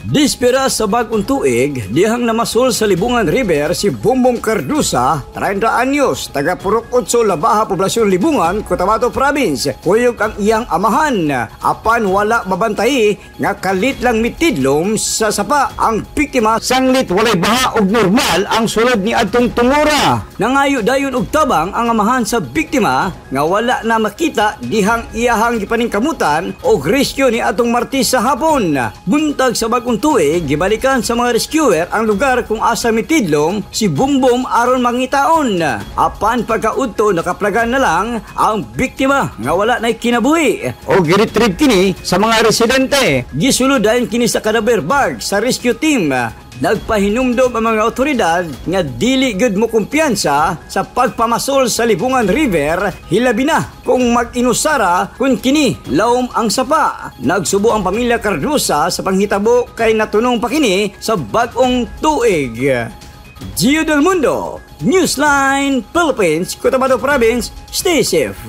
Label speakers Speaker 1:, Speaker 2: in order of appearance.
Speaker 1: Dispira sa bag-ong tuig, dihang namasol sa Libungan River si Bumbong Cardusa, 30 anyos, taga Purok 8, Labaha, Poblasyon Libungan, Cotabato Province. Kuyog ang iyang amahan. Apan wala mabantay nga kalit lang mitidlom sa sapa ang biktima sanglit walay baha og normal ang sulod ni adtong tungura. Nangayo dayon og tabang ang amahan sa biktima nga wala na makita dihang iyahang gipaningkamutan og rescue ni atong Martes sa hapon. Buntag sa bag-ong tuig, gibalikan sa mga rescuer ang lugar kung asa mitidlom si Bumbom aron mangitaon. Apan pagkaudto, nakaplagan na lang ang biktima nga wala na'y kinabuhi. O giretrieve kini sa mga residente. Gisulod dayon kini sa cadaver bag sa rescue team. Nagpahinumdom ang mga otoridad nga dili gud mo kumpiyansa sa pagpamasol sa Libungan River, hilabi na kung mag-inusara kung kini lawom ang sapa. Nagsubo ang pamilya Cardosa sa panghitabo kay natunong pa kini sa bag-ong tuig. Gio del Mundo, Newsline, Philippines, Cotabato Province, stay safe.